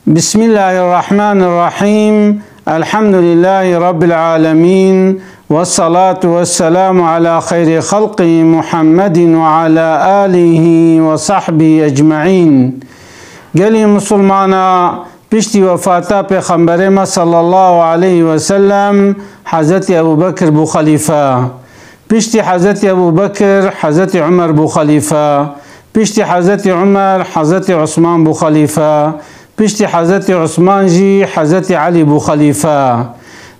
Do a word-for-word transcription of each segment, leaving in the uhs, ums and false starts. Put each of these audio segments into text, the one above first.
Bismillahirrahmanirrahim. Elhamdülillahi Rabbil alemin. Vessalatu vesselamu ala hayri halqi Muhammedin ve ala alihi ve sahbihi ecmaîn. Gelî Musulmana, piştî wefata Pêxemberê me sallallahu aleyhi ve sellem, Hezretî Ebu Bekir bû xelîfe. Piştî Hezretî Ebu Bekir, Hezretî Umer bû xelîfe. Piştî Hezretî Umer, Hezretî Usman bû xelîfe. Piştî Hezretî Usman jî Hezretî Elî bû xelîfe.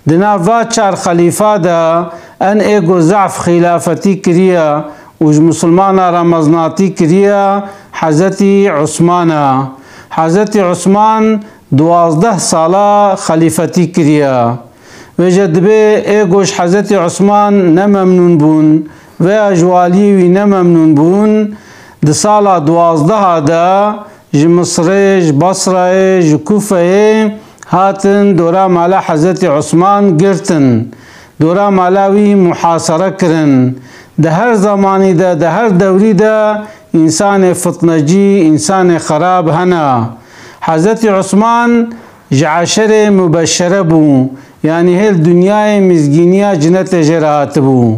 Di nav va çar xelîfa de en ê ku zehf xîlafetî kiriye û ji Musulmana re meznatî kiriye, Hezretî Usman e. Hezretî Usman duwazdeh sala xelîfetî kiriye. Vêce dibê ê ku ji Hezretî Usman ne memnûn bûn veya ji waliyê wî ne memnûn bûn, di sala duwazdeha de ji Misrê, ji Basrayê, ji Kûfeyê hatin dora mala Hezretî Usman girtin. Dora mala wî muhasere kirin. Di her zemanî de, di her dewrî de însanê fitnecî, însanê xerab hene. Hezretî Usman ji eşerê mubeşere bû, yanî hêl dinyayê mizgîniya cinetê jê re hatibû.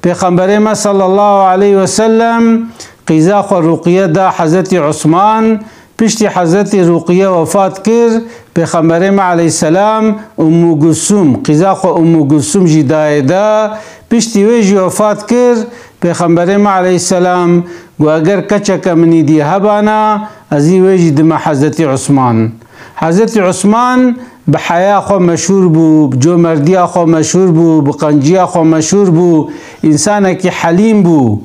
Pêxemberê me sallallahu aleyhi ve sellem qîza xwe Ruqiye da Hezretî Usman, piştî Hezretî Ruqiye wefat kir, Pêxemberê me aleyhisselam Ummu Gulsum, qîza xwe Ummu Gulsum jî dayê de, piştî wê jî wefat kir, Pêxemberê me aleyhisselam got, eger keçeke min îdî hebana, ez î wê jî dime Hezretî Usman. Hezretî Usman bi heya xwe meşhûr bû, bi comerdiya xwe meşhûr bû, bi qenciya xwe meşhûr bû, însanekî helîm bû.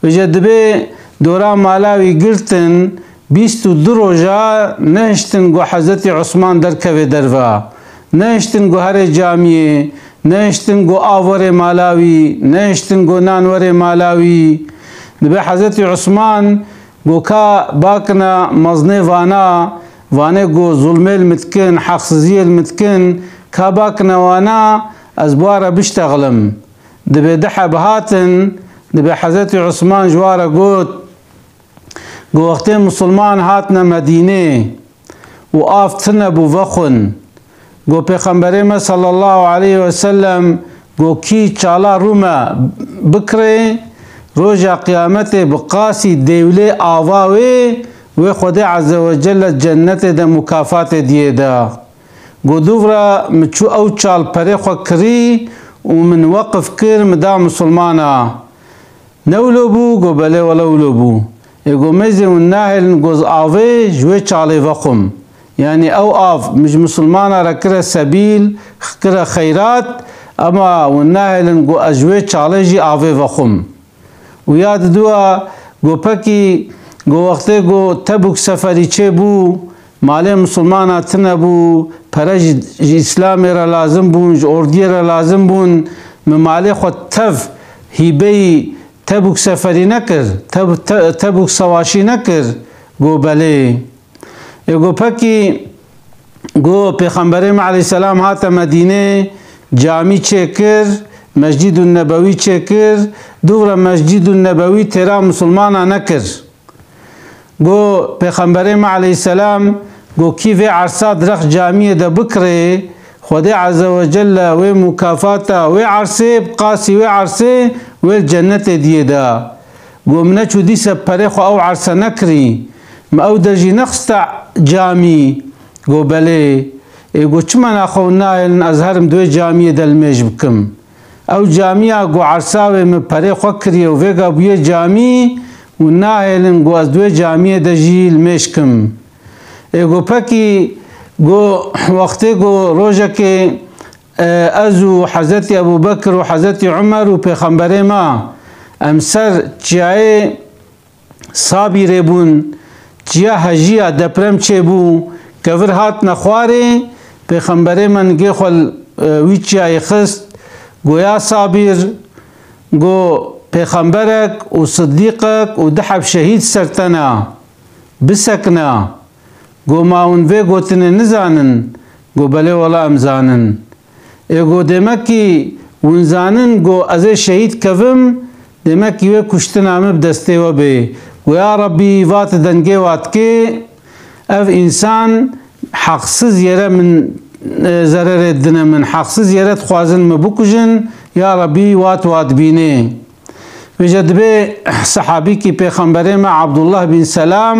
Vêce dibê dora mala wî girtin, bîst û du roja nehiştin ku Hezretî Usman derkeve derve. Nehiştin ku here camiyê, nehiştin ku av were mala wî, nehiştin ku nan were mala wî. Dibê Hezretî Usman ku ka bakina mezinê vana, vanê ku zulmê li min dikin, heqsiziyê li min dikin, ka bakina wana, ez bi wa re biştexlim. Dibê du heb hatin, dibê Hezretî Usman ji wa re got, got, wextê Musulman hatine Medînê û av tune bû vexwin. Got, Pêxemberê me sallallahu aleyhi ve sellem got, kî çala Rûme bikirê, roja qiyametê bi qasî dêwlê ava wê, wê Xwedê Azze ve Celle cennetê de mukafatê diyê de. Got, dûv re min çû ew çal perê xwe kirî û min weqif kir, min da Musulmana. Ne wilo bû? Got, belê wele wilo bû. Ê got, mêzê hûn nahêlin ku ez avê ji wê çalê vexwim. Yanî ew av min ji Musulmana re kire sebîl, kire xeyrat, ema hûn nahêlin ku ez ji wê çalê jî avê vexwim. Û ya diduwa, got, pekî, got, wextê got Tebûk seferî çêbû, malê Musulmana tune bû, pere ji, ji Îslamê re lazim bûn, ji ordiyê re lazim bûn, min malê xwe tev hîbeyî Tebûk seferî nekir, Teb-, Te-, Tebûk sewaşî nekir? Got, belê. Ê got, pekî, got, Pêxemberê me aleyhisselam hate Medînê, camî çêkir, Mescîdun Nebewî çêkir, dûv re Mescîdun Nebewî têra Musulmana nekir. Got, Pêxemberê me aleyhisselam got, kî vê ersa di rex camiyê de bikirê, Xwedê Azze ve Celle wê mukafata wê ersê, bi qasî wê ersê, wê li cennetê diyê de. Got, min neçû dîse perê xwe ew erse nekirî, min ew der jî nexiste camî. Got, belê. Ê got, çima naxwe hûn nahêlin ez herim di wê camiyê de limêj bikim? Ew camiya ku ersa wê min perê xwe kiriye û vêga bûye camî, hûn nahêlin ku ez di wê camiyê de jî limêj kim. Ê got, pekî, got, wextê ku rojekê, e, ez û Hezretî Ebû Bekir û Hezretî Umer û Pêxemberê me em ser çiyayê Sabîrê bûn, çiya hejiya, deprem çêbû, kevir hatine xwarê, Pêxemberê me nigê xwe li, e, wî çiyayê xist, got, ya Sabîr, got, Pêxemberek û Siddîqek û du heb şehîd ser te ne, bisekine. Got, ma hûn vê gotinê nizanin? Got, belê wela em zanin. Ê got, demekî hûn zanin, got, ez ê şehîd kevim, demekî wê kuştina min bi destê we bê. Got, ya Rebbî, va tu dengê wa dikê, ev însan Heqsiz yere min, e, zererê didine min, heqsiz yere dixwazin min bikujin, ya Rebî, wat, wat bînê. Vêce dibê sehabîkî Pêxemberê me Abdullah bin Selam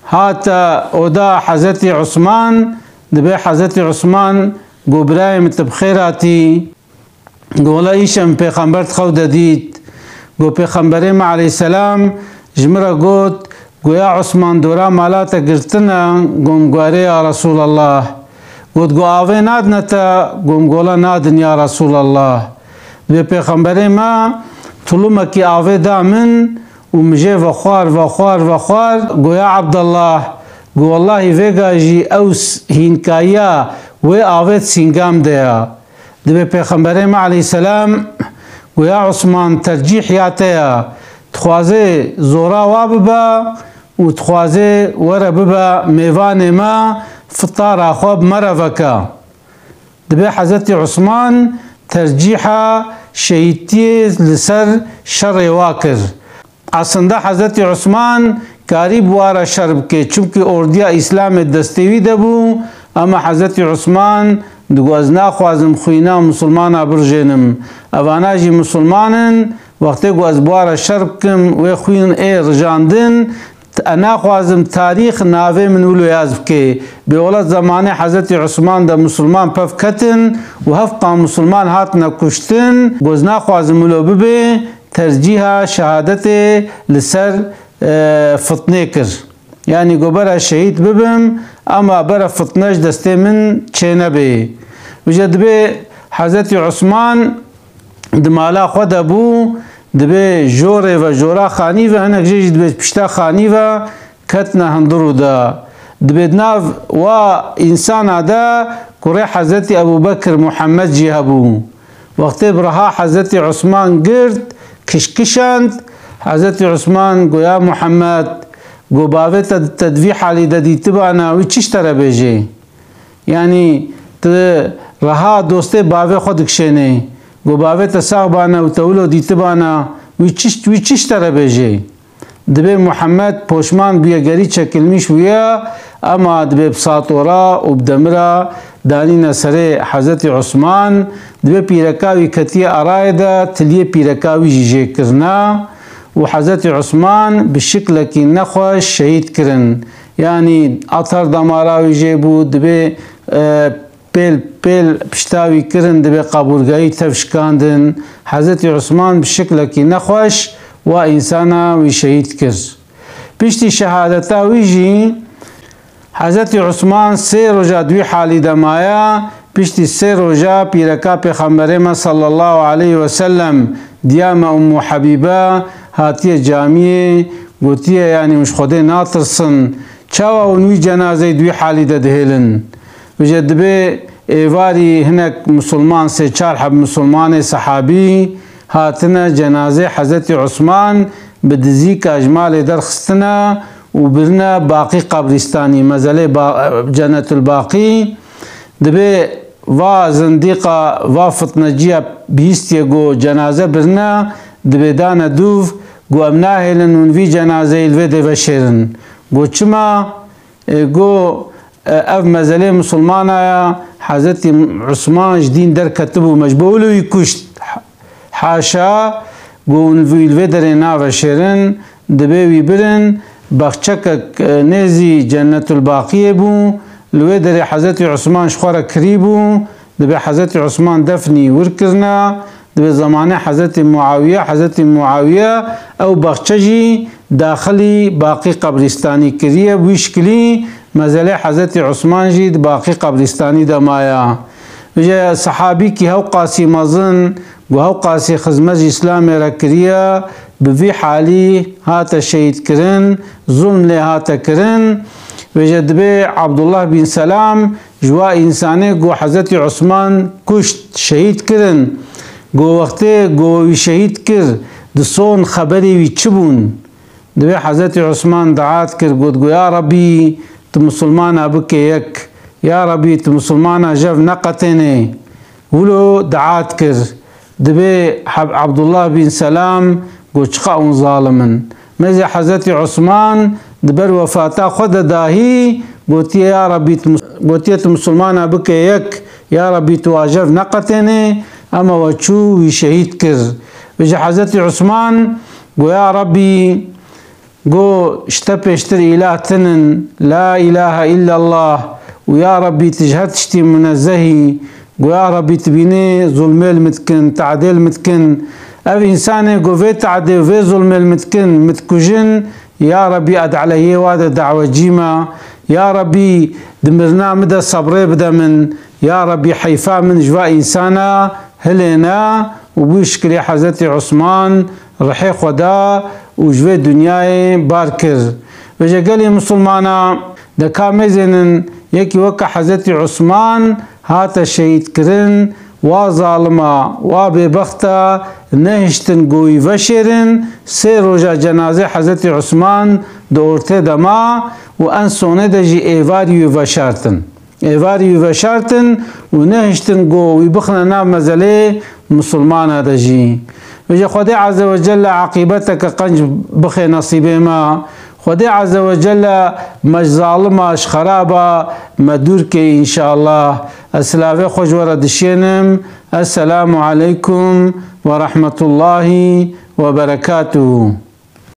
hate oda Hezretî Usman, dibê Hezretî Usman got, birayê min, tu bi xêr hatî. Got, wela îşev Pêxember di xew de dît. Got, Pêxemberê me aleyhisselam ji min re got, got, ya Usman, dora mala te girtine? Got, erê ya Resulallah. Got, got, avê nadine te? Got, got, wela nadin ya Resulallah. Dibê Pêxemberê me tulumekî avê da min û min jê vexwar, vexwar, vexwar. Got, ya Abdullah, got, wellahî vêga jî ew s-, hînkayiya wê avê di sînga min de ya. Dibê Pêxemberê me aleyhisselam got, ya Usman, tercîh ya te ya. Dixwazê zora wa bibe û dixwazê were bibe mêvanê me, fitara xwe bi me re veke. Dibê Hezretî Usman tercîha şehîdiyê li ser şerê wa kir. Aslında Hezretî Usman karî bi wa re şer bike, çimkî ordiya Îslamê destê wî de bû, ama Hezretî Usman digot, ez naxwazim xwîna misilmana birjênim. Evana jî misilman in, wextê ku ez bi wa re şer bikim, wê xwîn ê rijandin, e, naxwazim tarîx navê min wilo yaz bike. Bê welat zemanê Hezretî Usman de misilman pev ketin û hevqa misilman hatine kuştin, got, ez naxwazim wilo bibe. Tercîha şehadetê li ser, e, fitnê kir. Yanî got, bera şehîd bibim, ama bera fitne ji destê min çênebê. Vêce dibê Hezretî Usman di mala xwe de bû, dibê jorê ve, jora xanî ve, hinek jê jî dibê pişta xanî ve ketine hundirû de. Dibê di nav wa însana de kurê Hezretî Ebû Bekir Muhammed jî hebû. Wextê bi riha Hezretî Usman girt, kişkişand, Hezretî Usman got, ya Muhammed, got, bavê te, te di vî halî de dîtibana, wî çi ji te re bêjê? Yanî tu riha dostê bavê xwe dikişênê. Got, bavê te sax bana û te wilo dîtibana, wî çi, wî çi ji te re bêjê? Dibê Muhammed poşman bûye, gerî çekilmiş bûye, ema dibê bi satora û bi demira danîne serê Hezretî Usman, dibê pîreka wî ketiye arayê de, tiliyê pîreka wî jî jê kirina û Hezretî Usman bi şiklekî nexweş şehîd kirin. Yanî atar damara wî jê bû, dibê, e, pêl pêl pişta wî kirin, dibê qebûrgehî tev şikandin. Hezretî Usman bi şiklekî nexweş wa însana wî şehîd kir. Piştî şehadeta wî jî Hezretî Usman sê roja di wî halî de maye. Piştî sê roja pîreka Pêxemberê me sallallahu aleyhi ve sellem, diya me Ummu Habîbe, hatiye camiyê, gotiye, yanî hûn ji Xwedê natirsin? Çawa hûn wî cenazeyê di wî halî de dihêlin? Vêce dibê êvarî hinek misilman, sê çar heb misilmanê sehabî hatine cenazê Hezretî Usman bi dizîka ji malê derxistine û birine Baqî qebrîstanî, mezelê Ba-, Cennetul Baqî. Dibê va zindîqa, va fitneciya bihîstiye ku cenaze birine, dibê dane dûv, ku em nahêlin hûn vî cenazeyê li vê dê veşêrin. Got, çima? E, got, e, ev mezelê misilmana ya, Hezretî Usman ji dîn derketibû, me ji bo wilo wî kuşt. Haşa, got, hûn vî li vê derê naveşêrin, dibê wî birin. Baxçekek, e, nêzî Cennetul Baqiyê bû, li wê derê Hezretî Usman ji xwe re kirî bû, dibê Hezretî Usman defnî wir kirina, dibê zemanê Hezretî Muawiye, Hezretî Muawiye ew baxçe jî daxilî Baqî qebrîstanî kiriye, bi wî şikilî mezelê Hezretî Usman jî di Baqî qebrîstanî de maya. Vêce sehabîkî hewqasî mezin, ku hewqasî xizmet ji Îslamê re kiriye, bi vî halî hate şehîdkirin, zulm lê hate kirin. Vêce dibê Abdullah bin Selam ji wa însanê ku Hezretî Usman kuşt, şehîd kirin, ku wextê ku wî şehîd kir, di son xeberê wî çi bûn? Dibê Hezretî Usman dua dikir, got, got, ya Rebî, tu misilmana bike yek. Ya Rebî, tu misilmana jev neqetêne. Wilo dua dikir. Dibê Heb-, Abdullah bin Selam got, çiqa hûn zalim in. Mêzê Hezretî Usman di ber wefata xwe de dahî gotiye, ya Rebî, tu mis-, gotiye tu misilmana bike yek, ya Rabbî tu ajev neqetênê, ema we çû wî şehîd kir. Vêje Hezretî Usman go ya Rabbî, go ji te pêştir îlah tinin, la îlahe îllallah û ya Rabbî tu ji her tiştî munezzehî, go ya Rabbî tu bînê zulmê li min dikin, tadê li min dikin. Ev însanê go vê tadê û vê zulmê li min dikin, min dikujin, ya Rabbî ez aleyhê wa de dawecî me, ya Rabbî di mirina min de sebrê bide min, ya Rabbî heyfa min ji va însana hilêne û bû şikilê Hezretî Usman rihê xwe da û ji vê dinyayê bar kir. Vêje gelê misilmana de ka mêzênin yekî weke Hezretî Usman hate şehîdkirin, wa zalima, wa bêbexta nehiştin go wî veşêrin, sê roja cenazê Hezretî Usman di ortê de ma û en sonê de jî êvarî wî veşartin. Êvarî wî veşartin û nehiştin go wî bixine nav mezelê misilmana de jî. Vêje Xwedê Azze ve Celle aqîbeteke qenc bixê nesîbê me. Xwedê Azze ve Celle me ji zalima, ji xeraba me dûr kê înşallah. Ez silavê xwe ji we re dişênim. Esselamu aleykum ve rahmetullahi ve berekatuhu.